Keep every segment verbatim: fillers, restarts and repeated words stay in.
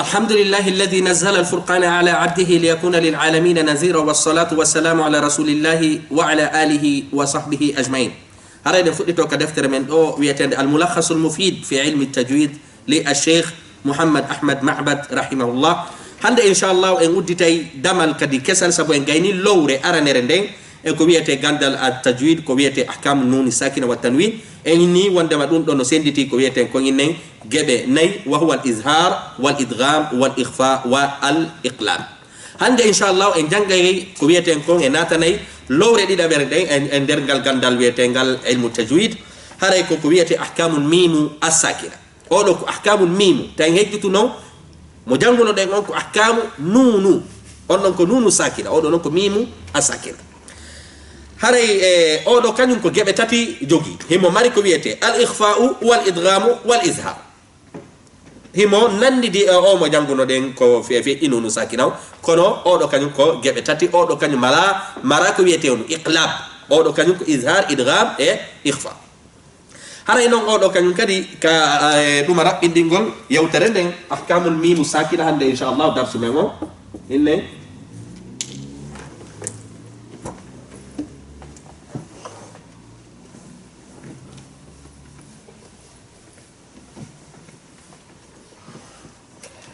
الحمد لله الذي نزل الفرقان على عبده ليكون للعالمين نذيرا، والصلاة والسلام على رسول الله وعلى آله وصحبه أجمعين. Haray ɗen fuɗɗito ka deftere men ɗo wi'eteende Al-Mulakhasul Mufid fi Ilmi Tajwid li Al-Sheikh Muhammad Ahmad Ma'bad rahimahullah. Hannde, inchallahu, en udditay damal kadi kesal, sabu en gayni lowre aranere nden e ko wi'etee ganndal at-tajwid, ko wi'etee ahkamu nuni sakina wa tanwin. En inni wonndema ɗum ɗo no sennditi ko wi'eten kon innen geɓe nay, wa huwa al-izhar, wal idgham, wal ikhfa, wa al-iqlab. Hannde, inchallahu, en janngay ko wi'eten kon, e naatanay lowre ɗiɗaɓere nden e, e nder ngal ganndal wi'eteengal ilmu tajwid. Haray ko ko wi'etee ahkamul mimu as-sakina. Oɗo ko ahkamul mimu. Tawi en hejjutu non, mo janngunoɗen on ko ahkamu nunu. On non ko nunu sakina, oɗo non ko mimu as-sakina. Haray, e, oɗo kañum ko geɓe tati jogii. Himo mari ko wi'etee al-ikhfa'u, wal idghamu, wal izhar. Himo nanndidi e o mo janngunoɗen ko fe-, feƴƴi nunu sakina o. Kono oɗo kañum ko geɓe tati, oɗo kañum mala, mara ko wi'etee on iqlab. Oɗo kañum ko izhar, idgham e ikhfa. Haray non oɗo kañum kadi ka, e, ɗuma raɓɓinɗingol yewtere nden, ahkamul mimu sakina, hannde, inchallahu, darsu men o. Inne.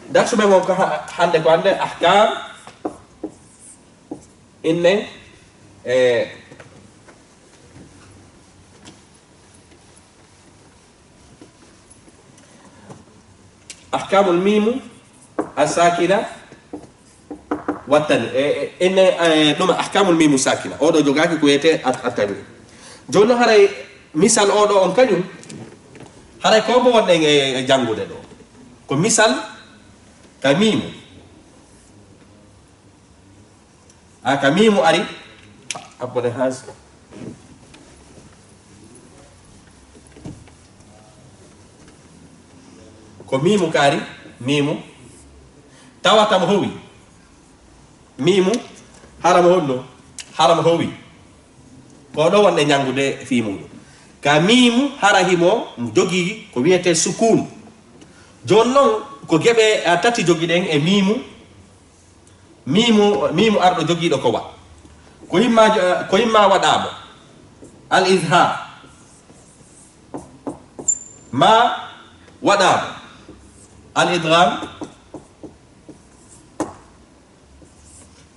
Darsu men o ko ha-, hannde ko hannde ahkam inne, e, ahkamul mimu as-sakina wa tan-, e, e, ene, e, ɗum ahkamul mimu sakina. Oɗo jogaaki ko wiyetee at-, at-tanwin. Jooni noon haray misal oɗo on kañum, haray ko mbo wonɗen e, e janngude ɗo. Ko misal ka mimu. A ka mimu ari, abbo de has. Ko mimu kaari, mimu. Tawata mo howi. Mimu, hara mo honno, hara mo howi. Ko ɗo wonɗe ñanngude fii muɗum. Ka mimu, hara himo jogii ko wiyetee sukun. Jooni non, ko geɓe, a, tati jogiɗen e mimu. Mimu, mimu arɗo jogiiɗo ko wa. Ko yimma, ko yimma waɗaamo al izhar. Ma waɗaamo al idgham.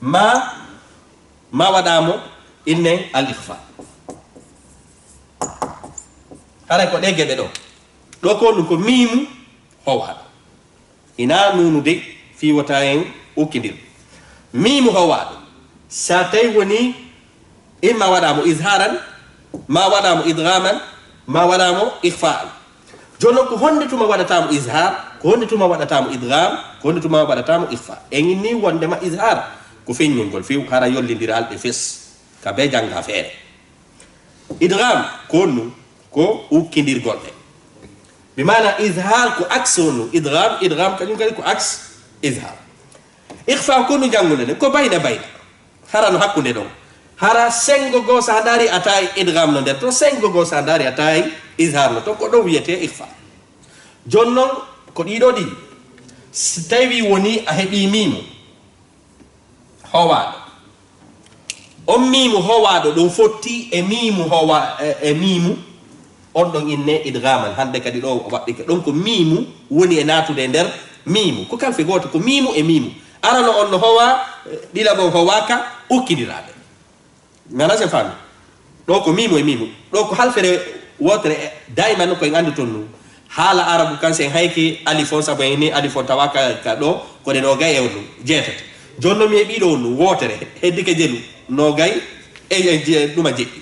Ma, ma waɗaamo innen al ikhfa. Haray ko ɗe geɓe ɗo. Ɗo ko ɗum ko mimu howaaɗo. Ina nunu de fii wota en ukkindir. Mimu howaaɗo. Sa tawi woni imma waɗaamo izharan, ma waɗaamo idghaman, ma waɗaamo ikhfaan. Jooni noon, ko honde tuma waɗataamo izhar, ko honde tuma waɗataamo idgham, ko honde tuma waɗataamo ikhfa. En inni wondema izhar ko feññingol few, hara yollindiral ɗe fes, ka be jannga feere. Idgham ko honɗum? Ko ukkindirgol ɗe. Bi maana izhar ko aks honɗum? Idgham, idgham kañum kadi ko aks izhar. Ikhfa ko honɗum janngude ɗen? Ko bayna bayna. Hara no hakkunde ɗon. Hara senngo goo so a ndaari a tawi idgham no nder ton, senngo goo so a ndaari a tawi izhar no ton, ko ɗon wiyetee ikhfa. Jooni noon, ko ɗiɗo ɗi, si tawi woni a heɓii mimu howaaɗo. On mimu howaaɗo ɗum fotti e mimu howa-, e, e mimu, on ɗon inne idghaman. Hannde kadi ɗo o waɗɗike. Ɗon ko mimu woni e naatude e nder mimu. Ko kalfe gooto, ko mimu e mimu. Arano on no howa, eh, ɗiɗaɓo on howaaka, ukkindiraade. Mi alaa si en faami. Ɗo ko mimu e mimu. Ɗo ko halfere wootere, e, dayman ko en anndu ton nu. Haala arabu kan, si en hayki alif on, sabu en ni alif on tawa ka, ka ɗo, ko ɗe noogay e on nu, jeetati. Jooni no mi heɓii ɗo on nu, wootere, heddike jelu, noogay e, e je-, ɗuma jeɗɗi.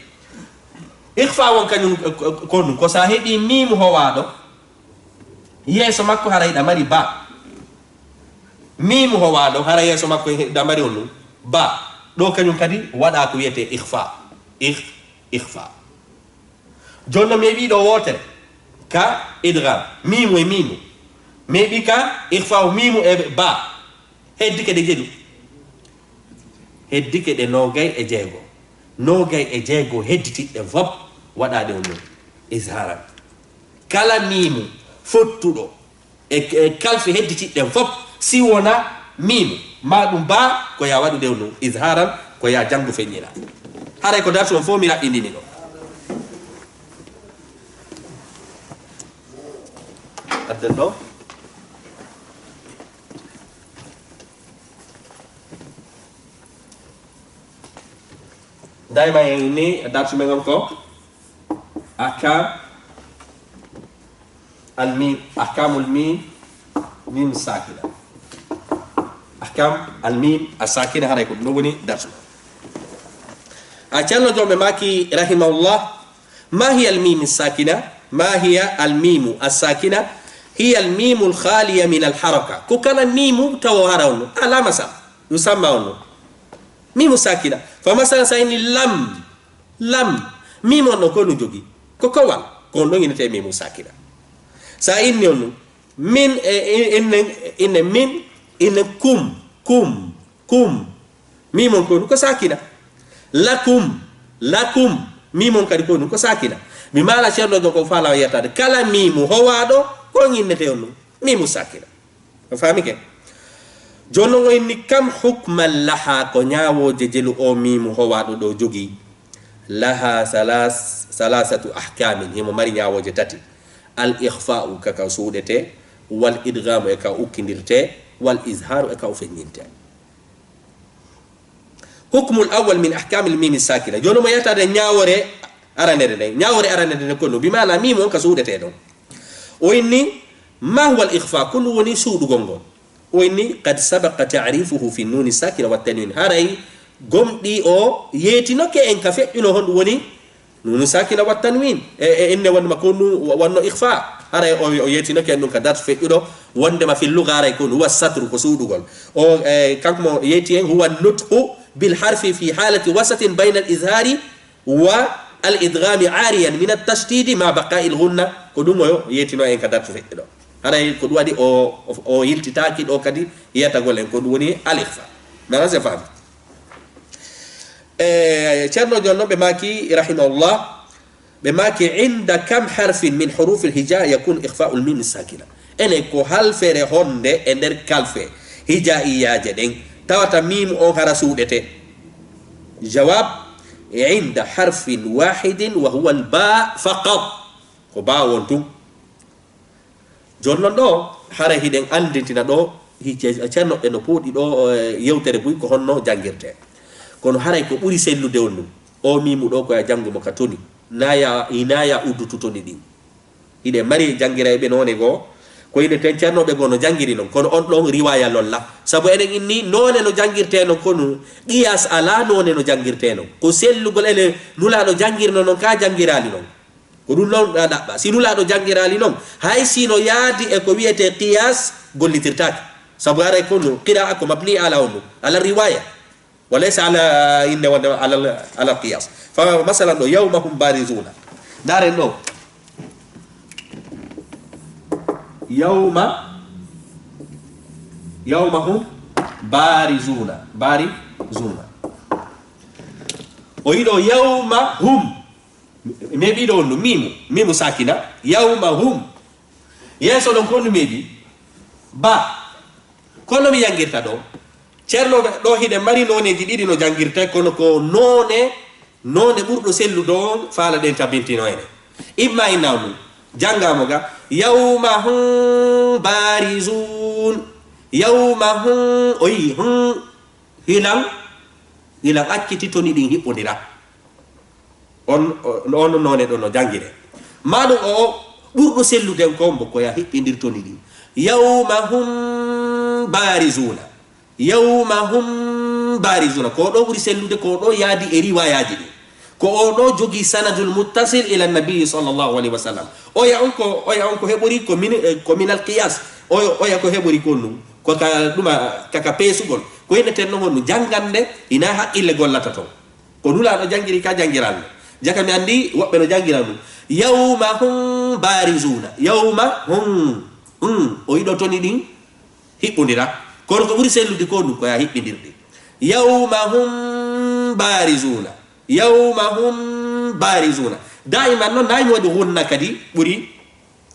Ikhfa on kañum, ko, ko, ko ɗum, ko sa heɓii mimu howaaɗo, yeeso makko hara hiɗa mari ba. Mimu howaaɗo hara yeeso makko hiɗa mari on ɗum ba. Ɗo kañum kadi waɗa ko wiyetee ikhfa. Ikh-, ikhfa. Jooni no mi heɓii ɗo wootere ka idgham. Mimu e mimu. Mi heɓii ka ikhfa o mimu e ba. Heddike ɗe jeɗu. Heddike ɗe noogay e jeego. Noogay e jeego hedditiɗɗe fof waɗaade on ɗum izharan. Kala mimu fottuɗo e, e kalfe hedditiɗɗe ɗen fof, Si wona miimu, ma ɗum ba, ko ya waɗu nde no izharan, ko ya janngu feññina. Haray ko darsu on fof mi raɓɓindini ɗo. Adden ɗo. Dayma en ni darsu men on ko ahkam al mim, ahkamul mim, mim sakina. Ahkam al mim as sakina, haray ko ɗum woni darsu. A Ceerno Joom ɓe maaki rahimahullah, ma hiya al mim sakina? Ma hiya al mimu as sakina? Hiya al mimu al khaliya min al haraka. Ko kala mimu tawo hara on, alama sa, ɗum samma on. Mimu sakina. Fa masalan, sa inni lam, lam. Mimu on ɗon ko ɗum jogi. Ko kowal. Ko on ɗon innete mimu sakina. Sa inni on ɗum, min, e, e, inne, inne min, inne kum, kum, kum. Mimu on ko ɗum ko sakina. Lakum, lakum. Mimu on kadi ko ɗum ko sakina. Mi maala Ceerno Joom ko faala o yettade. Kala mimu howaaɗo, ko on innete on ɗum. Mimu sakina. A faami ke? Jooni non o inni kam hukman laha, ko ñaawooje jelu o miimu howaaɗo ɗo jogii. Laha salas-, salasatu ahkamin, himo mari ñaawooje tati. Al ikhfa'u, ka ka suuɗete, wal idghamu, e ka ukkindirte, wal izharu, e ka o feññinte. Hukmul awwal min ahkamil mimi sakina. Jooni mo yettade ñaawore aranere nden. Ñaawore aranere nden ko no bi maana miimu on ka suuɗete ɗon. O inni, ma huwa al ikhfa? Ko ɗum woni suuɗugol ngol. O inni, qad sabaqa ta'rifuhu fi nuni sakina wa tanwin. Haray gomɗi o yeetinoke en ka feƴƴuno honɗum woni nunu sakina wa tanwin. E, e inne wonde ma ko nu-, wonno ikhfa. Haray o, o yeetinoke en ɗum ka darsu feƴƴuɗo. Wonde ma fil lugha haray ko huwa satru ko suuɗugol. O, e, kanko mo yeeti en huwa nutqu bil harfi fi halati wasatin bayna al izhari wa al idghami ariyan min at tashdidi ma baqa'il ghunna. Ko ɗum o yeetino en ka darsu feƴƴuɗo. Haray ko ɗum waɗi o, o, o yiltitaaki ɗo kadi yiyatagol en ko ɗum woni al ikhfa. Nana se faami. E, Ceerno Joom non ɓe maaki, rahimahullah, ɓe maaki, inda kam harfin min hurufil hija yakunu ikhfa'ul mimi sakina? Ene ko halfere honde e nder kalfe hijaiyaaje ɗen tawata miimu on hara suuɗete? Jawab, inda harfin wahidin wa huwa al ba faqat. Ko ba won tun. Jooni non ɗo, haray hiɗen anndintina ɗo, hi-, ce-, ceernoɓe no pooɗi ɗo, eh, yewtere buy ko honno janngirtee. Kono haray ko ɓuri sellude on ɗum, o miimu ɗo ko ya janngu mo ka toni, na ya, ina ya uddutu toni ɗin. Hiɗen mari janngirayɓe noone goo, ko ine ten ceernoɓe goo no janngiri non, kono on ɗon riwaaya lolla. Sabu enen inni noone no janngirtee non, kono qiyas alaa noone no janngirtee non. Ko sellugol ene Nulaaɗo janngirno non, ka janngiraali non. Ko ɗum noon ɗa ɗaɓɓa. Si Nulaaɗo janngiraali noon, hay si no yaadi e ko wiyetee qiyas, gollitirtaake. Sabu haray ko no qira'a ko mabni ala on ɗum, ala riwaya. Wa laysa ala, inde wonde ala, ala qiyas. Fa masalan ɗo, yawma hum barizuna. Ndaaren ɗo. Yawma, yawma hum barizuna. Barizuna. O yiɗo yawma hum. Meeɓiiɗo on ɗum, miimu, miimu sakina, yawma hum. Yeeso ɗon ko honɗum meeɓi? Ba. Kono mi janngirta ɗo. Ceerno, ɗo hiɗen mari nooneeji ɗiɗi no janngirtee, kono ko noone, noone ɓurɗo sellude on faala ɗen tabintino ene. Imma inna on ɗum, janngaamo ga, yawma hum barizun. Yawma hum, o yi hum, hilan, hilan acciti toni ɗin hiɓɓondira. On, o, on noone ɗo no janngiree. Ma ɗum o, o ɓurɗo sellude ko mbo ko ya hiɓɓindirtoni ɗi. Yawma hum barizuna. Yawma hum barizuna. Ko ɗo ɓuri sellude, ko ɗo yaadi e riwayaaji ɗi. Ko o ɗo jogii sanadul muttasil ila nabi sallallahu alaihi wasallam. Oya on ko, oya on ko heɓori ko min, eh, ko minal qiyas. Oya, oya ko heɓori ko ɗum. Ko ka ɗuma, ka, ka peesugol. Ko ine tenno honno janngande, ina haqqille gollata ton. Ko Nulaaɗo janngiri ka janngiraango. Jaka mi anndi woɓɓe no janngira ɗum. Yawma hum barizuna. Yawma hum. Hum. O yiɗo toni ɗin hiɓɓondira. Kono ko ɓuri sellude ko ɗum ko ya hiɓɓindirde. Yawma hum barizuna. Yawma hum barizuna. Daiman noon, nayi mi waɗi gunna kadi ɓuri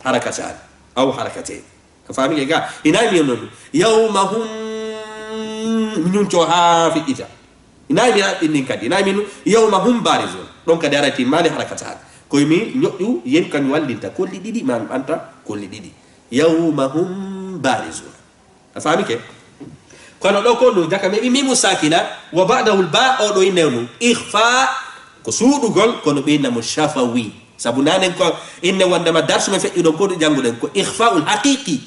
harakataani. Aw harakatee. A faami ke ga? Ina mi non. Yawma hum, mi ñun co haa fiɗɗita. Ina mi haɓɓin ɗin kadi. Ina mi nun, yawma hum barizun. Ɗon kadi ara timmaali harakata. Koy mi ñoƴƴu yen kañum wallinta kolli ɗiɗi, ma mi ɓanta kolli ɗiɗi. Yawma hum barizun. A faami ke? Kono ɗo ko nun jaka meɓi mimu sakina, wa ba'dahul ba, o ɗo inne nun. Ikhfa, ko suuɗugol, kono ɓe inna mo shafawi. Sabu nanen ko inne wondema darsu men feƴƴuɗon ko ɗo jannguɗen ko ikhfaul haqiqi.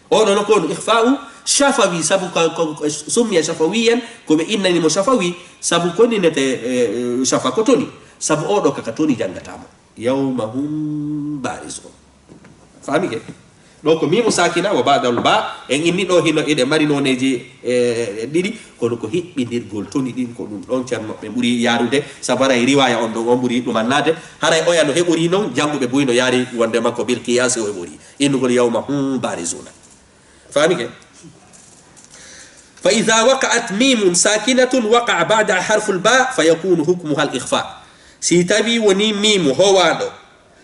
Oɗo no ko ɗum ikhfa'u shafawi, sabu ko, ko, ko summiya shafawiyan, ko ɓe innani mo shafawi, sabu ko ni nete, eh, shafa ko toni, sabu oɗo kaka toni janngatamo. Yawma hum barizun. Faami ke? Ɗo ko mimu sakina wa ba'dal ba, en inni ɗo hino eɗe mari noneji, eh, ɗiɗi, kono ko hiɓɓindirgol toni ɗin, ko ɗum ɗon ceerno ɓe ɓuri yarude, sabu haray riwaya on ɗon on ɓuri ɗumannaade, haray oya no heɓori non, jannguɓe buy no yaari wonde makko bil qiyasi o heɓori. Innugol yawma hum barizuna. Faami ke? Fa idha waqa'at mimun sakinatun waqa'a ba'da harful ba, fa yakunu hukmuha al ikhfa. Si tawi woni mimu howaɗo,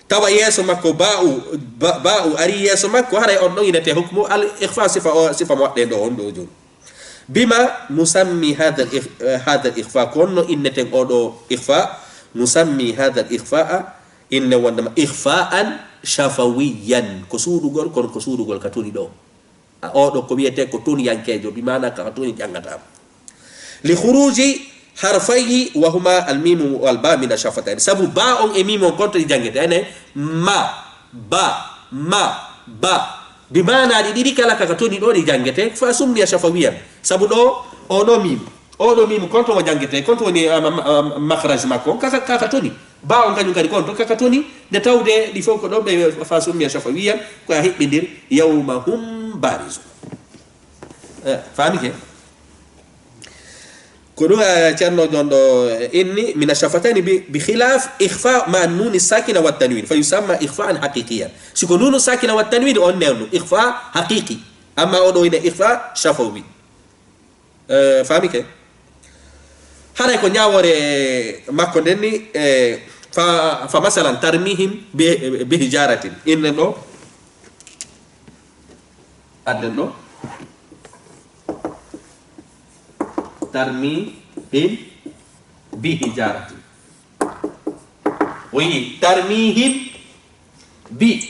tawa yeeso makko ba'u, ba-, ba'u ari yeeso makko, haray on ɗon inete hukmu al ikhfa, sifa o, sifa mo waɗɗe ɗo on ɗo joni. Bima nusammi hadha al ikh-, eh, hadha al ikhfa, ko honno inneten oɗo ikhfa? Nusammi hadha al ikhfa'a, inne wondema ikhfa'an shafawiyan, ko suuɗugol, kono ko suuɗugol ka toni ɗo. A, oɗo ko wiyete ko toniyankejo, bi maana ka toni janngatama. Li khuruji harfayhi wa huma al mimu wal ba min ash shafatayn. Sabu ba on e mimu on konto ɗi janngete. Ene, ma, ba, ma, ba. Bi maana ɗi ɗiɗi kala kaka toni ɗo ɗi janngete. Fa summiya shafawiyan. Sabu ɗo, oɗo mimu. Oɗo mimu konto mo janngete. Konto woni, ah, ma-, ma-, ah, makhraj makko. Kaka, kaka toni. Ba on kañum kadi konto kaka toni. Nde tawde ɗi fof ko ɗon ɓe fa summiya shafawiyan. Ko a hiɓɓindir. Yawma hum barizu. Eh, faami ke? Ko ɗum, eh, ceerno jon ɗo, eh, inni, mina shafatayni bi, bi khilaf ikhfa ma nuni sakina wa tanwin, fa yusamma ikhfa'an haqiqiyan. Si ko nunu sakina wa tanwin, on newnu ikhfa haqiqi. Amma oɗo ina ikhfa shafawi. Eh, faami ke? Haray ko ñaawore makko nden ni, eh, fa, fa masalan tarmihim bi, bi hijaratin. Inne ɗo, adden ɗo. Tarmihim bi hijaratin. O yi tarmihim bi.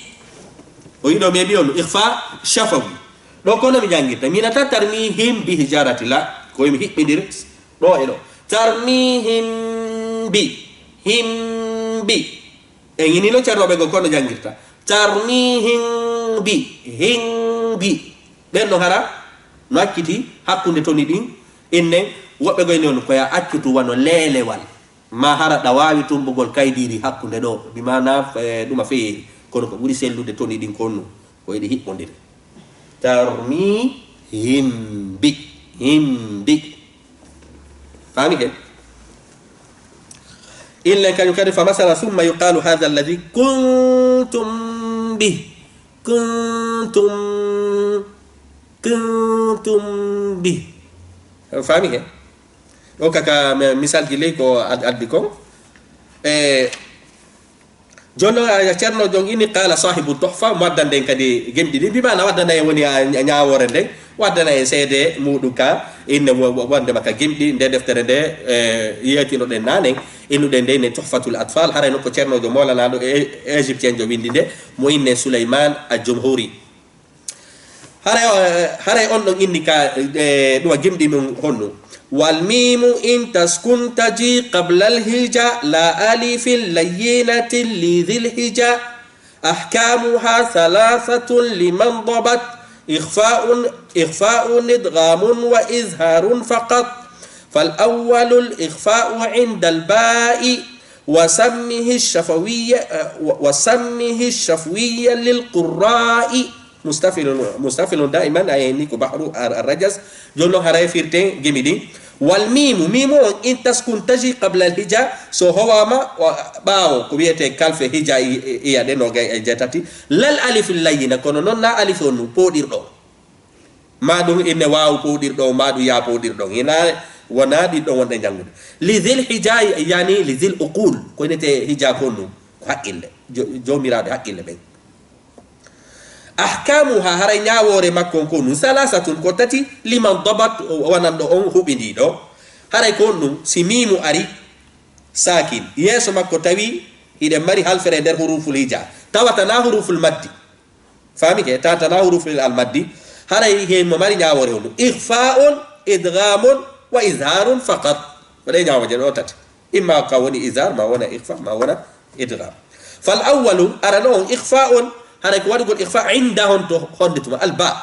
O yi ɗo mi heɓi on ikhfa shafawi. Ɗo kono mi janngirta. Mi nata tarmihim bi hijarati la. Ko mi hiɓɓindir. Ɗo e ɗo. Tarmihim bi. Him bi. E ini no ceernoɓe go kono janngirta. Tarmihim bi. Him bi. Ɓen no hara. No acciti hakkunde toni ɗin. Innen woɓɓe goyni on ko ya accutu wano leelewal. Ma hara ɗa waawi tumbugol kaydiiri hakkunde ɗo, bi maana, eh, ɗuma feyeeri. Kono ko ɓuri sellude toni ɗin konnu, ko eɗi hiɓɓondiri. Tarmihim bi, him bi. Faami ke? Illa kañum kadi fa masala, summa yuqalu hadha alladhi kuntum bi. Kuntum, kuntum bi. Faami ke? O kaka mi-, misal gi ley ko ad-, addi kon. E, jonno, a, ceerno jon ini qala sahibu tuhfa, mo addan nden kadi gemɗi ɗin. Bi maana waddana en woni a, a ñaawore nden. Waddana en seede muɗum ka. Inne wo-, wo-, wonde maka gemɗi nde deftere nde, e, yeetino ɗen nanen. Innuɗen nde ne tuhfatul atfal. Haray no ko ceerno jo molanaɗo e, e, égyptien jo windi nde. Mo inne Suleyman al Jumhuri. Haray, eh, haray on ɗon inni ka, eh, ɗum a gimɗi mum honno. Wal mimu in taskun taji qabla al hija la alifin layyinatin li dhil hija. Ahkamuha thalathatun liman dabat. Ikhfa'un, ikhfa'un idghamun wa izharun faqat. Fal awwalul ikhfa'u inda al ba'i. Wa sammihi shafawiyya, eh, wa, wa sammihi shafwiyya lil qurra'i. Mustafilun, mustafilun da'iman, ay ni ko bahru ar-, ar-rajas. Jonno haray firte gimi ɗin. Wal mimu, mimu on in taskun taji qabla al hija, so howama, o, ɓaawo, ko wiyete kalfe hija i, i, iya ɗe nogay e jeetati. Lal alif layyina, kono non na alif on nu, pooɗirɗo. Ma ɗum inne waawu pooɗirɗo, ma ɗum yaa pooɗirɗo. Hina wona ɗiɗɗo wonɗe janngude. Li dhil hija, yani li dhil uqul, ko inete hija kon nu, ko haqqille. Jo-, joomiraaɓe haqqille ɓen. Ahkamuha, haray ñaawoore makko on ko nun, salasatun, ko tati, liman dabat, wonanɗo on huɓindiiɗo. Haray ko on ɗum, si miimu ari, saakin, yeeso makko tawi hiɗen mari halfere nder huruful hija, tawata na huruful maddi. Faami ke? Tawata na huruful al maddi. Haray himo mari ñaawoore on ɗum. Ikhfa'un, idghamun, wa izharun faqat. Ko ɗe ñaawooje ɗo tati. Imma ka woni izhar, ma wona ikhfa, ma wona idgham. Fal awwalu, arano on, ikhfa'un, haray ko waɗugol ikhfa inda hon to honde tuma, al ba.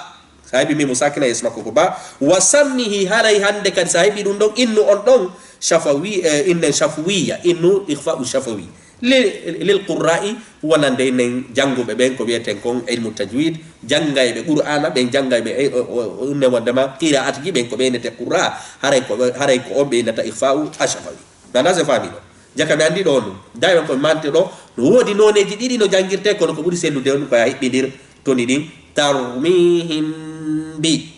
Sa heɓi miimu sakina yeeso makko ko ba. Wa sammihi, haray hande kadi sa heɓi ɗum ɗon, innu on ɗon, shafawi, eh, innen shafawiyya, innu ikhfa'u shafawi. Li-, lil qurra'i, wonande innen jannguɓe ɓen, ko wiyeten kon ilmu tajwid, janngayɓe qur'ana, ɓen janngayɓe, eh, o, o, o, inne wondema qira'atji ɓen, ko ɓe innete qurra, haray ko, haray ko on ɓe innata ikhfa'u ashafawi. Nana se faami ɗo. Jaka mi anndi ɗo on. Dayman ko mi mante ɗo, no woodi nooneeji ɗiɗi no janngirtee, kono ko ɓuri sellude on ko a hiɓɓindir toni ɗin. Tarmihim bi.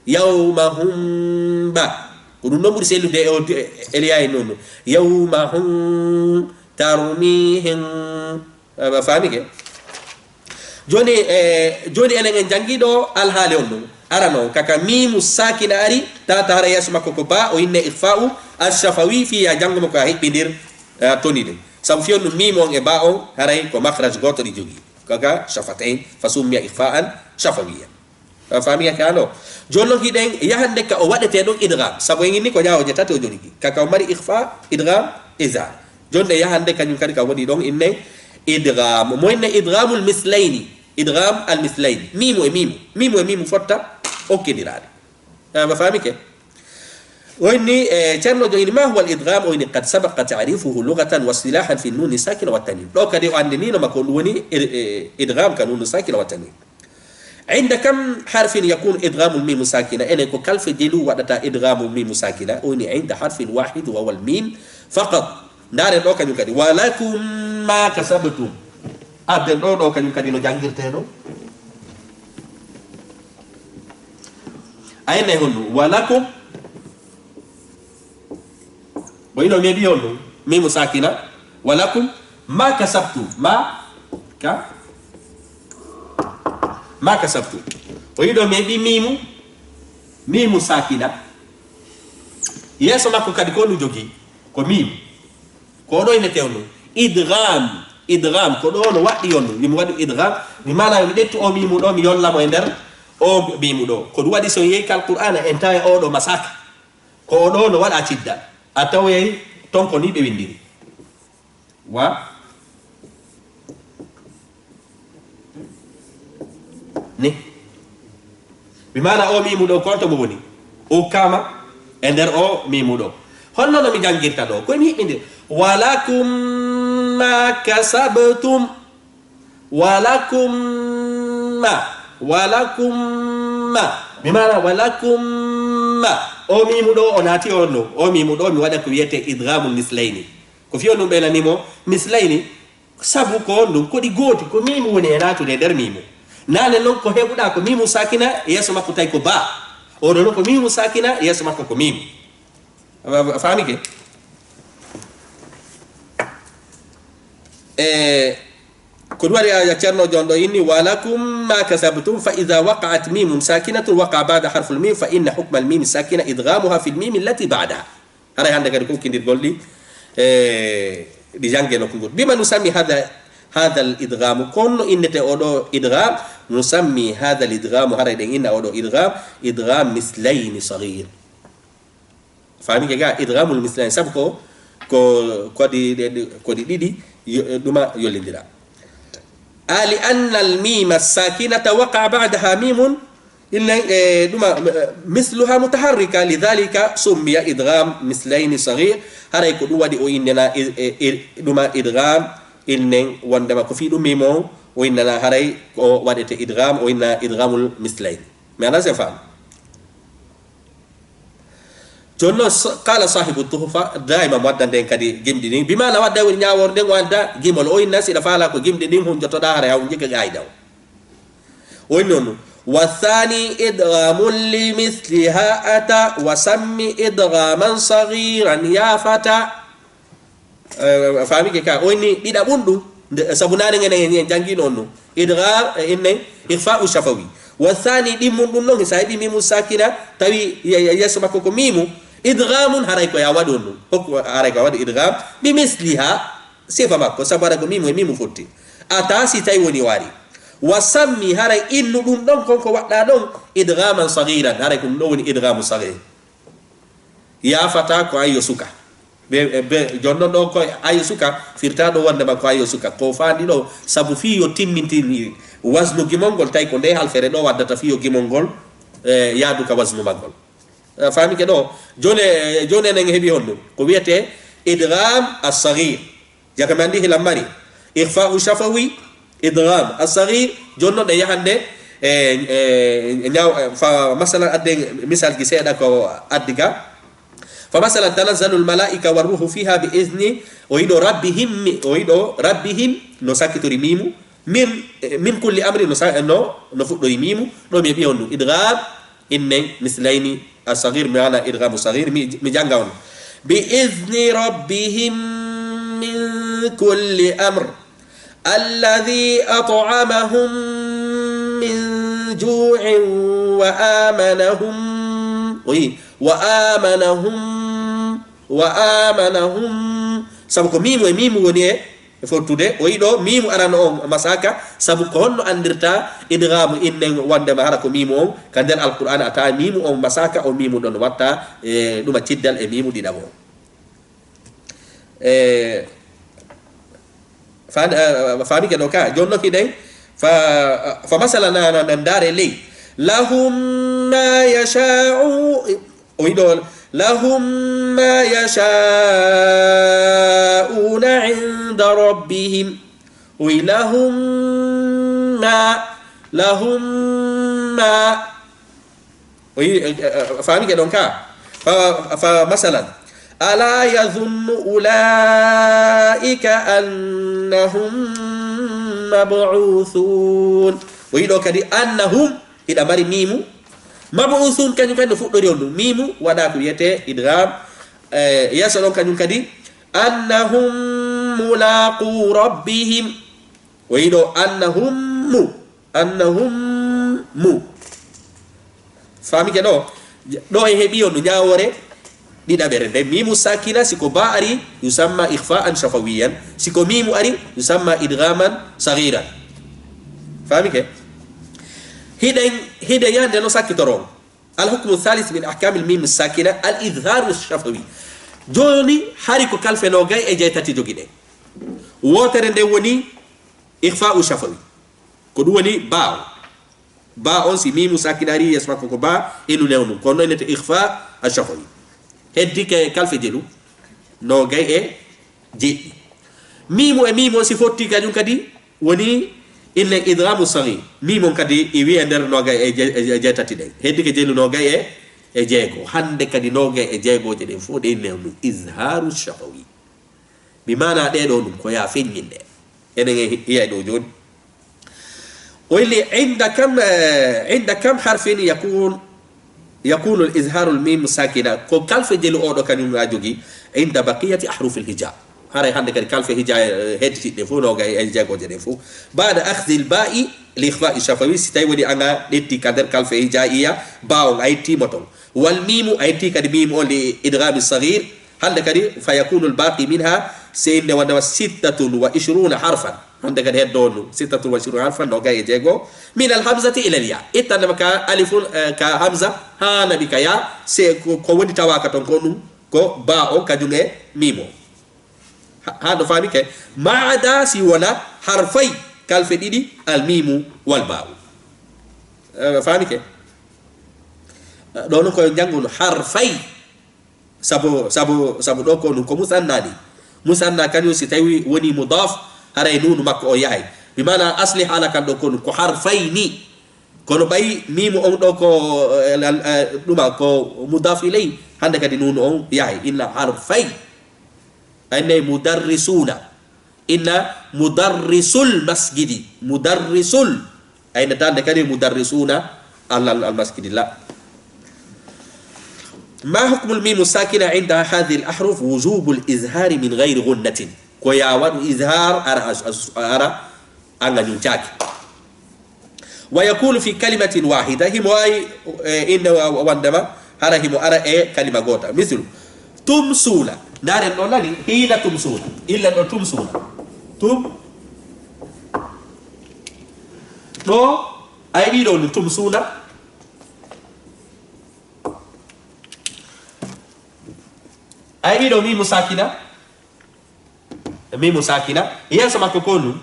Yawma hum ba. Ko ɗum ɗon ɓuri sellude e o, e, e liyayi noon. Yawma hum tarmihim. A faami ke? Jooni, e, jooni enen en janngi ɗo alhaali on ɗum. Arano, kaka miimu sakina ari, tata hara yeeso makko ko ba, o inne ikhfa'u, ash-shafawi, fiya janngo makko a hiɓɓindir, a, toni ɗin. Sabu fiyon ɗum miimu on e ba on, haray ko makhraj gooto ɗi jogii. Kaka shafatayn, fa summiya ikhfa'an shafawiyyan. A faami ke ano? Jooni non hiɗen yahande ka o waɗetee ɗon idgham. Sabu en inni ko ñaawooje tati o jogii. Kaka o mari ikhfa, idgham, izhar. Jooni ɗe yahande kañum kadi ka woni ɗon inne idgham. Mo inne idghamul mislayni. Idgham al mislayni. Miimu e miimu. Miimu e miimu fotta okkindiraade. A, ma faami ke? O inni, e, Ceerno Joom ini, ma huwa al idgham? O inni, qad sabaqa ta'rifuhu lughatan wa istilahan fi nuni sakina wa tanwin. Ɗo kadi o anndinino ma ko ɗum woni, e, e, idgham ka nunu sakina wa tanwin. Inda kam harfin yakunu idghamul mimu sakina? Enen ko kalfe jelu waɗata idghamul mimu sakina? O inni, inda harfin wahid wa huwa al mim faqat. Ndaaren ɗo kañum kadi. Wa lakum ma kasabtum. Adden ɗo, ɗo kañum kadi no janngirtee ɗo. A ene honno? Wa lakum. Ko ino meɗi honno? Mimu sakina. Wa lakum ma kasabtum. Ma ka. Ma kasabtum. O yiɗo meɗi mimu. Mimu sakina. Yeeso makko kadi ko ɗum jogii. Ko mimu. Ko oɗo ene tewno. Idgham. Idgham. Ko ɗo no waɗɗi on. Mi waɗi idgham. Mi maana mi ƴettu o mimu ɗo, mi yolla mo e nder o mimu ɗo. Ko ɗum waɗi so yehi kal Qur'ana, en tawa oɗo masaka. Ko oɗo no waɗa cidda. A taway ton ko ni ɓe windiri. Wa? Ni. Mi maana o mimu ɗo, ko on to mo woni? O kama e nder o mimu ɗo. Honno no mi janngirta ɗo? Ko mi hiɓɓindir. Wa lakum ma kasabtum. Wa lakum ma. Wa lakum ma. Mi maana wa lakum ma. O mimu ɗo o naati on no. O mimu ɗo mi waɗa ko wiyete idghamul mislayni. Ko fiyo ɗum ɓe nani mo mislayni. Sabu ko on ɗum, ko ɗi gooti, ko miimu woni e naatude e nder miimu. Naane noon ko heɓuɗaa ko miimu sakina, yeeso makko tawi ko baa. Oɗo noon ko miimu sakina, yeeso makko ko miimu. A, a, a faami ke? E, ko ɗum waɗi a, a Ceerno Joom ɗo inni, "Wa lakum ma kasabtum, fa idha waqa'at mimun sakinatun waqa ba'da harful mim, fa inna hukmal mimi sakina idghamuha fil mimi allati ba'daha." Haray hannde kadi ko ukkindirgol ɗi, e, ɗi jannge nokku ngol. Bima nusammi hadha, hadha al idghamu, ko honno innete oɗo idgham? Nusammi hadha al idghamu, haray ɗen inna oɗo idgham, idgham mislayni saghir. Faami ke ga? Idghamul mislayni, sabu ko, ko, ko ɗi, ɗi, ɗi, ko ɗi ɗiɗi, yo, ɗuma yollindira. A, li anna al mima sakinata waqa ba'daha mimun, Inna, e, ɗuma, e, misluha mutaharrika, lidhalika summiya idgham mislayni saghir. Haray ko ɗum waɗi o innana i-, e, i-, ɗuma idgham, innen wondema ko fii ɗum mimo o innana haray ko waɗete idgham, o inna idghamul mislayn. Mi ana se fam. Jooni noon, s-, qala sahibu tuhfa, dayma mo wadda nden kadi gimɗi ɗin. Bi maana wadda woni ñaawoore nden, o wadda gimol. O inna, si ɗa faala ko gimɗi ɗin hunjotoɗaa, haray haw jikka qaayida o. O inni on, "Wa thani idghamun li misliha ata, wa sammi idghaman saghiran ya fata." Eh, a faami ke ka? O inni ɗiɗaɓun ɗum, nde, sabu naane ngene en, en janngino on ɗum. Idgham, e, inne, ikhfa'u shafawi. Wa thani, ɗimmun ɗum ɗon, sa heɓi mimu sakina, tawi ye-, ye-, yeeso makko ko mimu, idghamun, haray ko ya waɗi on ɗum. Hokku, haray ko ya waɗi idgham, bi misliha, sifa makko, sabu haray ko mimu e mimu fotti. Ata si tawi woni wari. Wa sammi, haray innu ɗum ɗon, kon ko waɗɗa ɗon, idghaman saghiran, haray ko ɗum ɗon woni idghamu saghir. Ya fata ko ayyo suka. Be, be, jooni non ɗo ko ayyo suka, firta ɗo wonde ma ko ayyo suka. Ko faandi ɗo, sabu fii yo timmintini wasnu gimol ngol, tawi ko nde halfere ɗo waddata fii yo gimol ngol, e, yaadu ka wasnu maggol. E, faami ke ɗo? Jooni, e, jooni enen heɓi honɗum? Ko wiyetee idgham as-saghir. Jaka mi anndi hilan mari. Ikhfa'u shafawi, idgham as-saghir, jooni non ɗe yahande, e, e, e, ñaaw-, e, fa, masalan, adde misal gi seeɗa ko addi ga. Fa masalan, tanazzalul malaa'ika war ruhu fiha bi izni, o yiɗo rabbihim, mi-, o yiɗo rabbihim, no sakkitori mimu, min, e, min kulli amri, no sa-, no, no fuɗɗori mimu, ɗo mi heɓi on ɗum. Idgham, innen, mislayni, as-saghir, mi ana idghamu saghir, mi, mi jannga on. Bi izni rabbihim min kulli amr. Alladhi at'amahum min ju'in wa amanahum. Oui, wa amanahum. Wa amanahum. Sabu ko mimu e mimu woni e, e fottude. O yiɗo mimu arano on masaka. Sabu ko honno andirta idghamu innen wonde ma hara ko mimu on? Ka nder Alqur'an a tawa mimu on masaka, o mimu ɗon watta, e, ɗuma ciddal e mimu ɗiɗaɓo. E, fa-, e, faami ke ɗo ka? Jooni non hiɗen fa, fa masala na, na, na ndaare ley. Lahum ma yasha'u, o yiɗo, lahum ma yasha'una inda rabbihim. O yi lahum ma, lahum ma. O yi, e, e, e, faami ke ɗon ka? Fa, fa masalan. Ala yadhunnu ulaika annahum mab'uthun. O yi ɗo kadi annahum, hiɗa mari mimu. Mab'uthun, kañum kadi no fuɗɗori on ɗum. Mimu waɗa ko wiyetee idgham. E, yeeso ɗon kañum kadi. Annahum mulaqu rabbihim. O yi ɗo annahum mu. Annahum mu. Faami ke ɗo? Ɗo e heɓi on no ñaawoore ɗiɗaɓere. Nde mimu sakina, si ko ba ari, yusamma ikhfa'an shafawiyan. Si ko mimu ari, yusamma idghaman saghiran. Faami ke? Hiɗen, hiɗen yande no sakkitoron. Al hukmu thalith min ahkamil mim sakina, al idharu shafawi. Jooni hari ko kalfe noogay e jeetati jogiɗen. Wootere nden woni ikhfa'u shafawi. Ko ɗum woni ba o. Ba on si mimu sakina ari yeeso makko ko ba, inu newnu. Kono innete ikhfa ash-shafawi. Heddi ke kalfe jelu noogay e jeɗɗi. Mimu e mimu on si fotti kañum kadi woni inne idghamu saghir. Mimu on kadi i wi'e nder noogay e je-, e je-, e jeetati ɗen. Heddi ke jelu noogay e, e jeego. Hande kadi noogay e jeegooje ɗen fof ɗe inne on izharu shafawi. Bi maana ɗee ɗoo ɗum ko yaa feññinde. Enen e hi-, hiya ɗoo jooni. O inni, inda kam, eh, inda kam harfin yakun, yakunu al-izharu al-mim sakina. Ko kalfe jelu oo ɗoo kañum a jogi, inda baqiyati ahrufi al-hija. Haray hannde kadi kalfe hija, eh, hedditiiɗe ɗen fof, noogay e jeegooje ɗen fof. Baada akhdhi al-ba'i li ikhfa'i shafawi, si tawi woni an a ƴetti ka nder kalfe hijaiya, ba on a itti mo ton. Wal mimu, a itti kadi mimu on li idghami saghir. Hannde kadi, fa yakunu al-baqi minha, sey nde wonde wa sittatun wa ishruna harfan. Hannde kadi heddo on ɗum, sittatun wa ishruna harfan, noogay e jeego. Min al-hamzati ila al-ya. Ittande ma ka alifun, eh, ka hamza, haa naɓi ka ya, sey ko, ko woni tawaaka ton ko ɗum, ko ba on kañum e mimu on. Ha, haa ɗo faami ke? Maada si wona harfay kalfe ɗiɗi, al-mimu wal ba'u. Eh, faami ke? Eh, ɗo non ko janngun harfay. Sabu, sabu, sabu ɗo ko ɗum ko musanna ni. Musanna kañum si tawi woni mudaf, haray nunu makko o yahay. Bi maana asli haala kan ɗo ko ɗum ko harfay ni. Kono ɓay mimu on ɗo ko, eh, lal-, eh, ɗuma ko mudaf ilay, hannde kadi nunu on yahay. Inna harfay. Ay nay mudarrisuna. Inna mudarrisul masjidi. Mudarrisul. Ay na tande kadi mudarrisuna al, al, al masjidi la. Ma hukmul mimu sakina inda hadhihi al ahruf wujubul izhari min ghayri ghunnatin. Ko ya waɗu izhar ara as-, as-, ara anga ñum caaki. Wa yakunu fi kalimatin wahida, himo wawi, eh, innde wa-, wa-, wondema hara himo ara e kalima gota. Mislu, tumsuna. Ndaren ɗo nani, hina tumsuna. Illen ɗo tumsuna. Tum. Ɗo, ay ɗiɗo ni tumsuna. Ay ɗiɗo mimu sakina. Mimu sakina. Yeeso makko ko nun.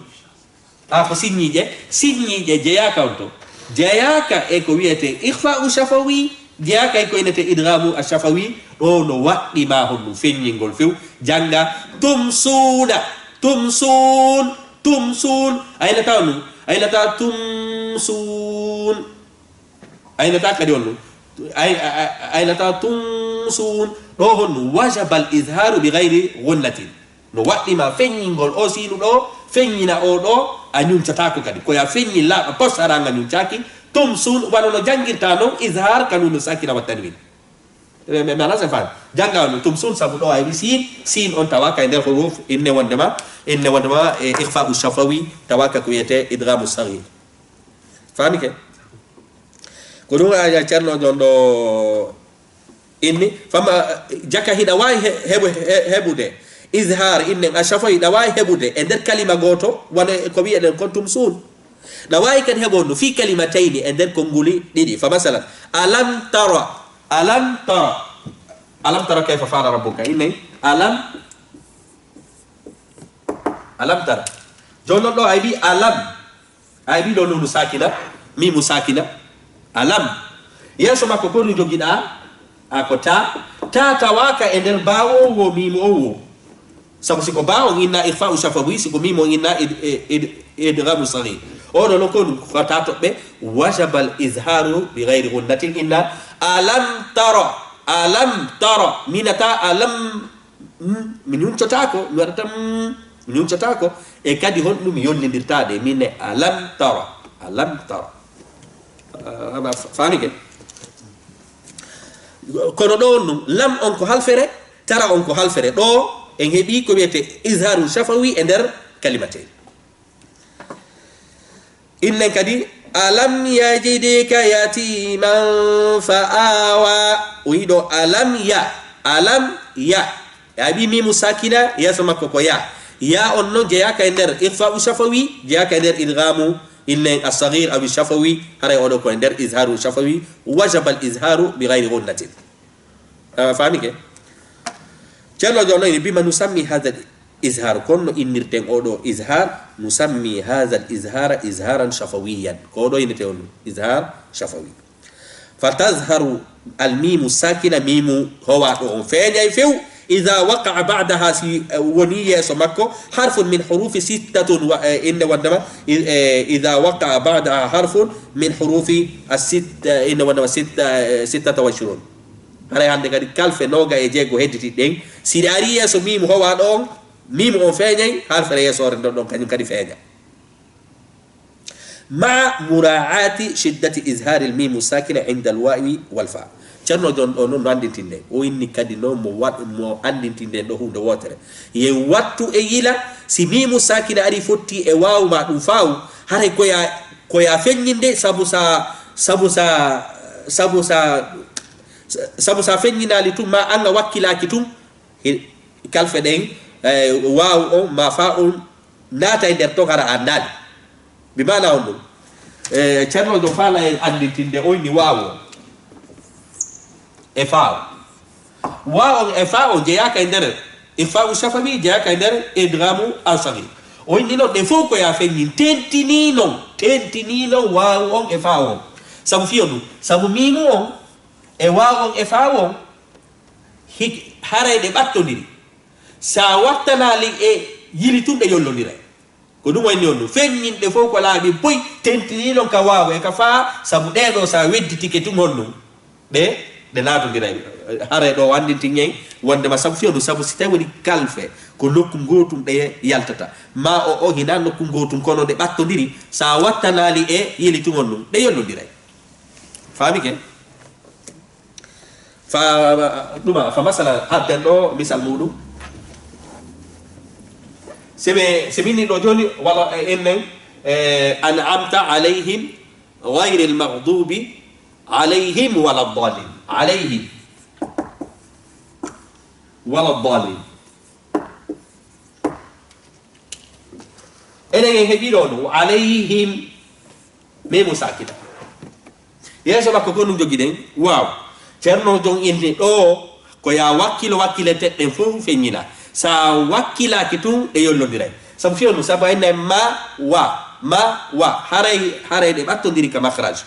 A ko sinñiije, sinñiije jeyaaka on to. Jeyaaka e ko wiyetee ikhfa'u shafawi, jeyaaka e ko wiyetee idghamu ash-shafawi, ɗo no waɗɗi ma honɗum feññingol few, jannga tumsuuna, tumsuun, tumsuun, aynata on ɗum, aynata tumsuun. Aynata kadi on ɗum. Ay-, a-, a-, aynata tumsuun. Ɗo honɗum wajabal izharu bi ghayri ghunnatin. No waɗɗi ma feññingol o siinu ɗo, feññina o ɗo, a ñuncataako kadi. Ko ya feññi laaɓa pos hara nga ñuncaaki. Tumsuun wano no janngirta non izhar ka nunu sakina wa tanwin. Mi, mi, mi ala sen faami. Jannga on tumsuun sabu ɗo ay wi siin, siin on tawa kay nder huruf inne wondema, inne wondema e ikhfa'u shafawi, tawa ka ko wiyetee idghamu saghir. Faami ke? Ko ɗum a, a Ceerno jon ɗo inni, fama jaka hiɗa waawi he-, heɓu-, he-, heɓude izhar innen a shafawi, ɗa waawi heɓude e nder kalima gooto, wano e ko wiyeɗen kon tumsuun. Ɗa waawi kadi heɓon no fii kalimatayni e nder konnguli ɗiɗi. Fa masalan, alam tara, alam tara, alam tara kayfa fa'ala rabbuka, innen, alam, alam tara. Jooni non ɗo ay mbi alam, ay mbi ɗo nunu sakina, mimu sakina, alam. Yeeso makko ko ɗum jogiɗa, a ko ta, ta tawaaka e nder baawo wo mimu o wo. Sabu si ko ba on inna ikhfa'u shafawi, si ko mimu on inna id-, id-, id-, idghamu saghir. Oɗo non ko ɗum ko ta toɓɓe, wajabal izharu bi ghayri ghunnatin inna alam tara, alam tara, minata alam, mm, mi ñuncotaako, mi waɗata, mm, mi ñuncotaako. E kadi honɗum yollindirtaade, min ne alam tara, alam tara. Ah, faami ke? Kono ɗo on ɗum, lam on ko halfere, tara on ko halfere. Ɗo en heɓi ko wiyetee izharu shafawi e nder kalimateen. Innen kadi, alam yajidka yatiman fa awa. O yiɗo alam ya, alam ya. Ya ɓi mimu sakina, yeeso makko ko ya. Ya on non jeyaaka e nder ikhfa'u shafawi, jeyaaka e nder idghamu, innen as-saghir aw shafawi, haray oɗo ko e nder izharu shafawi, wajaba al-izharu bi ghayri ghunnatin. Ah, faami ke? Ceerno Joon no ini, bima nusammi hadha al-izhar, kono no innirten oɗo izhar, nusammi hadha al-izhara izharan shafawiyan. Ko oɗo innete on izhar shafawi. Fatazharu al-mimu sakina, mimu howaɗo on feeñay few. Idha waqa'a ba'daha, si, eh, woni yeeso makko, harfun min hurufi sittatun wa, eh, inne wondema, i-, eh, idha waqa'a ba'daha harfun min hurufi as-sitta, inne wondema sitta, eh, sittata wa ishrun. Haray hannde kadi kalfe nooga e jeego hedditi ɗen. Si ɗe ari yeeso mimu howaɗo on, mimu on feeñay, harfere yeesoore nden ɗon kañum kadi feeña. Ma'a mura'ati shiddati izharil mimu sakina inda al-wawi wal fa. Ceerno Joon ɗo noon no anndintinde. O inni kadi noon mo waɗ-, mo anndintinde ɗo huunde wootere. Ye wattu e yila, si mimu sakina ari fotti e waaw ma ɗum faaw, haray ko ya, ko ya feññinde sabu sa, sabu sa, sabu sa, sabu sa feññinaali tun ma an a wakkilaaki tun, hi-, kalfe ɗen, eh, waaw on ma faa on naata e nder ton hara anndaali. Bi maana on ɗum. Eh, Ceerno Joon faala en anndintinde on ni waaw on e faa on. Waaw on e faa on jeyaaka e nder ikhfa'u shafawi, jeyaaka e nder idghamu al-saghir. O inni noon ɗe fof ko ya feññin, tentinii noon, tentinii noon waaw on e faa on. Sabu fiyo ɗum, sabu miimu on e waaw on e faa on, hik-, haray ɗe ɓattondiri. Sa wattanaali e yili tun ɗe yollondiray. Ko ɗum wayni on ɗum. Feññinɗe fof ko laaɓi boy, tentinii noon ka waaw e ka faa, sabu ɗee ɗoo sa wedditike tun honɗum, ɗe, ɗe naatondiray. Haray ɗo o anndintin en wondema sabu fiyo ɗum, sabu si tawi woni kalfe, ko nokku ngootum ɗe yaltata. Ma o, o hinaa nokku ngootum, kono ɗe ɓattondiri, sa wattanaali e yili tun honɗum, ɗe yollondiray. Faami ke? Fa, ɗuma, fa masala, adden ɗo misal muɗum. Si ɓe, si min ni ɗo jooni, wala, eh, ennen, eh, an'amta alayhim, غير المغضوب عليهم ولا الضالين. عليهم ولا الضالين. Enen en heɓi ɗo no عليهم. Miimu sakina. Yeeso makko ko ɗum jogiɗen. Waaw. Ceerno Jon inni ɗo ko ya wakkilo, wakkileteɗen fof feññina. Sa wakkilaaki tun, ɗe yollondiray. Sabu fiyonu, sabu ayna ma, wa, ma, wa. Haray, haray ɗe ɓattondiri ka makhraj.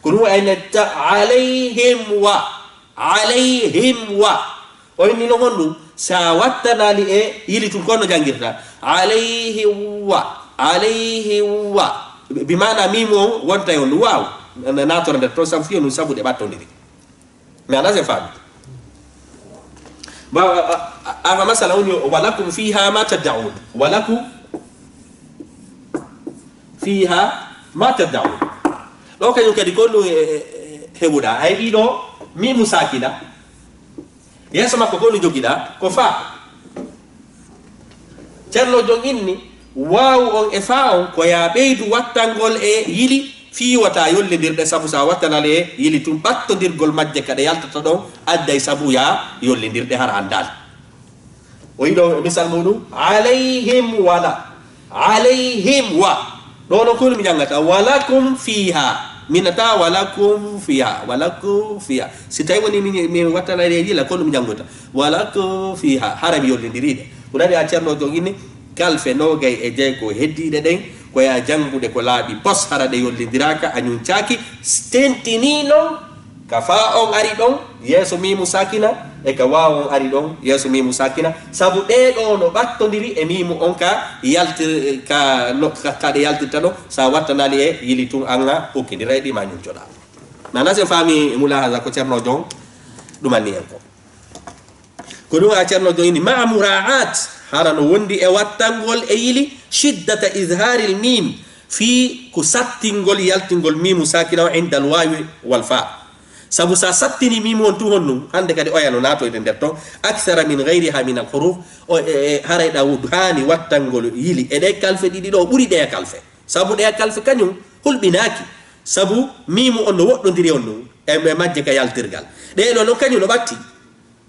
Ko ɗum ayna ta عليهم و. عليهم و. O inni no honɗum? Sa wattanaali e yili tun, ko no janngirta? عليه و. عليه و. Bi maana miimu on wonta e on waaw. Na-, natora nder ton sabu fiyonu, sabu ɗe ɓattondiri. Mi anndaa si en faami. Ba, a, a, a, masala woni, ولكم فيها ما تدعون. ولكم فيها ما تدعون. Ɗo kañum kadi ko ɗum, e, e, e, heɓuɗa. Ay ɗiɗo, miimu sakina. Yeeso makko ko ɗum jogiɗa, ko fa. Ceerno Jon inni, waaw on e fa on, ko ya ɓeydu wattangol e yili, fii wata yollindirɗe, sabu sa wattanali e yili tun, ɓattondirgol majje ka ɗe yaltata ɗon, adday sabu ya yollindirɗe, hara anndaali. O yiɗo misal muɗum, عليهم ولا. عليهم و. Ɗo no kunu mi janngata, ولكم فيها. Min ta ولكم فيها. ولكم فيها. Si tawi woni mi, mi wattana e yila, kono mi janngota. ولكم فيها. Hara mi yollindiri ɗe. Ko nani a Ceerno Jon inni, kalfe noogay e jeego heddiiɗe ɗen, ko ya janngude ko laaɓi pos, hara ɗe yollindiraaka, a ñuncaaki, tentinii non, ka fa on ari ɗon, yeeso miimu sakina, e ka waaw on ari ɗon, yeeso miimu sakina, sabu ɗee ɗoo no ɓattondiri e miimu on ka yaltir-, ka no, ka, ka ɗe yaltirta ɗon, sa wattanaali e yili tun an a ukkindira e ɗi ma ñuncoɗaa. Nana si en faami mulahaza ko Ceerno Jon ɗumanni en ko. Ko ɗum a Ceerno Jon inni, مع مراعاة, hara no wondi e wattangol e yili, شدة إظهار الميم, fii ko sattingol yaltingol miimu sakina o عند الواو والفاء. Sabu sa sattini miimu on tun honɗum, hande kadi oya no naatoyde nder ton, أكثر من غيرها من الحروف, o, e, e, haray ɗa wud-, haani wattangol yili e ɗe kalfe ɗiɗi ɗo ɓuri ɗeya kalfe. Sabu ɗeya kalfe kañum hulɓinaaki. Sabu miimu on no woɗɗondiri on ɗum e, e majje ka yaltirgal. Ɗee ɗoo non kañum no ɓatti.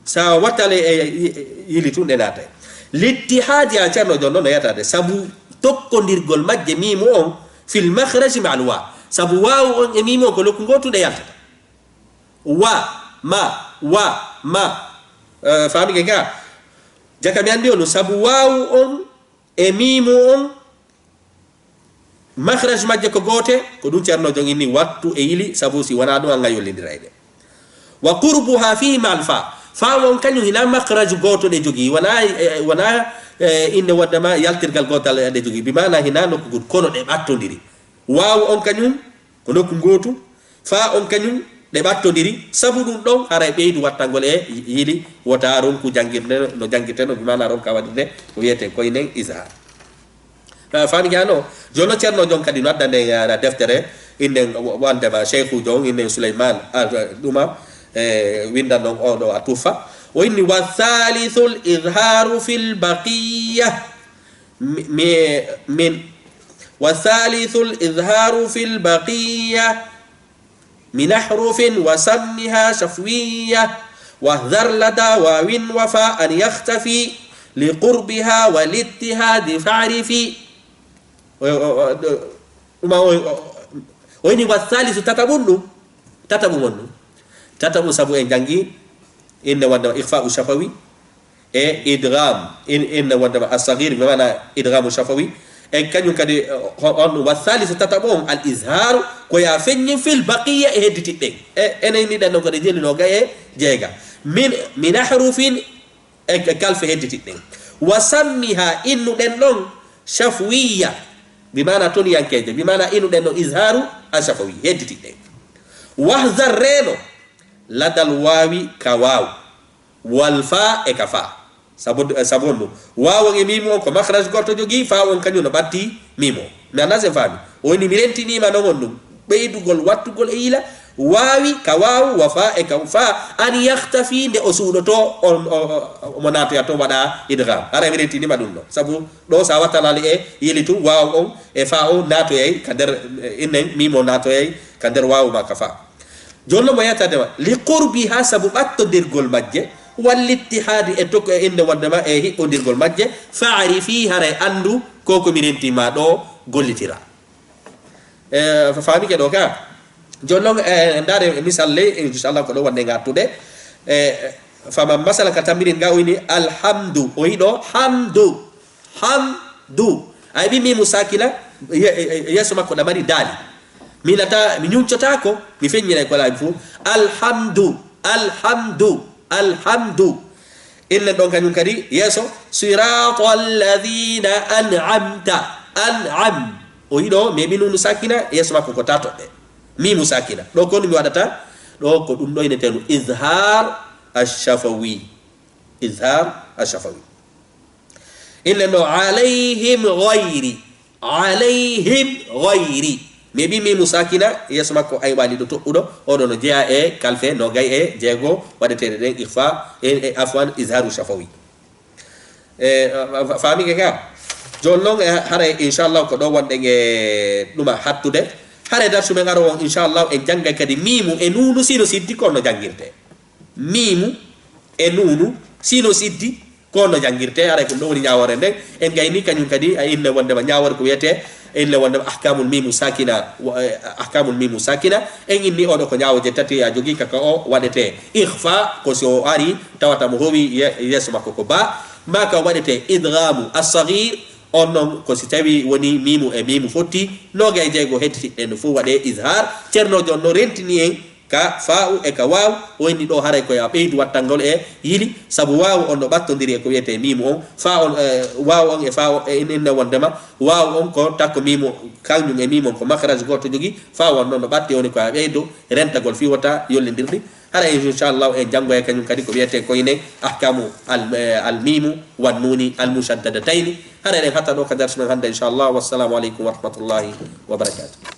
Sa wattale e, e, e yili tun ɗe naatay. Littihadi a Ceerno Jon non no yataade. Sabu tokkondirgol majje miimu on في المخرج مع الواو. Sabu waawu on e miimu on ko nokku ngootu ɗe yaltata. Wa, ma, wa, ma. Eh, faamike ka? Jaka mi anndi on ɗum. Sabu waawu on e miimu on, makhraj majje ko goote, ko ɗum Ceerno Jon inni wattu e yili, sabu si wonaa ɗum, an a yollindiray ɗe. وقربها فيه مع الفاء. Fa on kañum hina makhraj gooto ɗe jogii, wonaa, eh, wonaa, eh, innde wonde ma yaltirgal gootal ɗe jogii. Bi maana hina nokku gootu, kono ɗe ɓattondiri. Waawu on kañum ko nokku ngootu, fa on kañum ɗe ɓattondiri, sabu ɗum ɗon haray ɓeydu wattangol e yili, wota ronku janngirde no janngirte no, bi maana ronka waɗirde ko wiyetee koynen izhar. Eh, faami jano, jooni Ceerno Jon kadi no adda nden, eh, deftere, innen wo-, wondema Sheykhu Jon, innen Suleymaan, ah, ɗuma, eh, winnda non o ɗo a Tuhfa. O inni, والثالث الإظهار في البقية. Mi-, mi-, min, والثالث الإظهار في البقية من أحرف وسمها شفوية، واحذر لدى واو وفاء أن يختفي، لقربها والاتحاد فاعرف. O, o, o, o, ɗuma o, o, o inni, والثالث, tataɓun ɗum, tataɓun on ɗum. Tataɓun sabu en janngi, inne wonde ikhfa'u shafawi, e idgham, in, inne wonde ma as-saghir, bi maana idghamu shafawi. E kañum kadi, eh, ho-, on ɗum, والثالث, tataɓo on, الإظهار, ko ya feññin في البقية e hedditiɗɗen. E, enen ni ɗen ɗon ko ɗe jeli no gay e jeega. من, من أحرف, e, e kalfe hedditiɗɗen. وسمها, innuɗen ɗon شفوية, bi maana toniyankeeje, bi maana innuɗen ɗon izharu ash-shafawi, hedditiɗɗen. واحذر, reeno, لدى الواو, ka waaw. والفاء, e ka fa. Sabu, eh, sabu on ɗum. Waawu on e miimu on ko makhraj gooto jogii, fa on kañum no ɓatti miimu on. Mi anndaa si en faami. O inni mi rentiniima non on ɗum. Ɓeydugol wattugol e yila, Waawi ka waaw, wa fa e ka fa, an yakhtafi, nde o suuɗoto, on, o, o, omo naatoya toon waɗa idgham. Hara mi rentinima ɗum ɗo. Sabu ɗo sa wattanali e yili tun, waaw on e fa o naatoyay ka nder, eh, innen miimo naatoyay ka nder waaw ma ka fa. Jooni no mo yetade ma, li qurbiha, sabu ɓattondirgol majje, wal ittihadi e tokko e innde wonde ma e hiɓɓondirgol majje, fa'rifi, haray anndu ko ko mi rentima ɗo gollitira. E, fa-, faami ke ɗo ka? Jooni noon, e, ndaare misal ley, inchallah, ko ɗo wonde ngattude. E, fama masala ka tammirin nga o ini alhamdu, o yiɗo hamdu, hamdu. Ay ɓi mimu sakina, ye-, e, e, yeeso makko ɗa mari daali. Mi nata, mi ñuncotako, mi feññinay ko laabi fof. Alhamdu, alhamdu, alhamdu. Innen ɗon kañum kadi yeeso, sirata alladhina an'amta, an'am. O yiɗo, mais minunu sakina, yeeso makko ko tatoɓɓe. Mimu sakina. Ɗo ko mi waɗata, ɗo ko ɗum ɗo inetenu izhar ash-shafawi. Izhar ash-shafawi. Inne no alayhim ghayri. Alayhim ghayri. Mi heɓi mimu sakina, yeeso makko ay wali ɗo toɓɓuɗo. Oɗo no jeya e kalfe nogay e jeego waɗeteɗe ɗen ikhfa, e, e, afwan, izharu shafawi. E, fa-, fa-, faamike ka? Jooni noon, e, haray inchallah ko ɗo wonɗen e ɗuma hattude. Haray darsu men aro on inchallah en janngay kadi mimu e nunu sino siddi ko no janngirte. Mimu e nunu sino siddi ko no janngirte. Haray ko ɗum ɗo woni ñaawoore nden. En gayni kañum kadi a inne wondema ñaawoore ko wiyete, inne wondema ahkamul mimu sakina, wa-, eh, ahkamul mimu sakina. En inni oɗo ko ñaawoje tati ya jogi kaka o waɗete. Ikhfa ko si o ari tawata mo howi ye-, yeeso makko ko ba. Ma ka waɗete idghamu as-saghir, on noon ko si tawi woni mimu e mimu fotti, nogay jeego hettitiɗɗen no fof waɗe izhar. Ceerno Joon no rentini en ka fa'u e ka waaw, o inni ɗo haray ko ya ɓeydu wattangol e yili, sabu waaw on no ɓattondiri e ko wiyete mimu on, fa on, e, waaw on e fa o, e in-, inne wondema waaw on ko takko mimu, kañum e mimu on ko makhraj gooto jogi, fa on noon no ɓatti woni ko ya ɓeydu rentagol fi wota yollindirɗi. Hara inchallah en janngoya kañum kadi ko wiyete ko ine ahkamu al, e, al mimu wan nuni al mushaddadatayni. Hara eɗen hatta ɗo ka darsu men hannde inchallah. Wassalamu aleykum wa rahmatullahi wa barakatuh.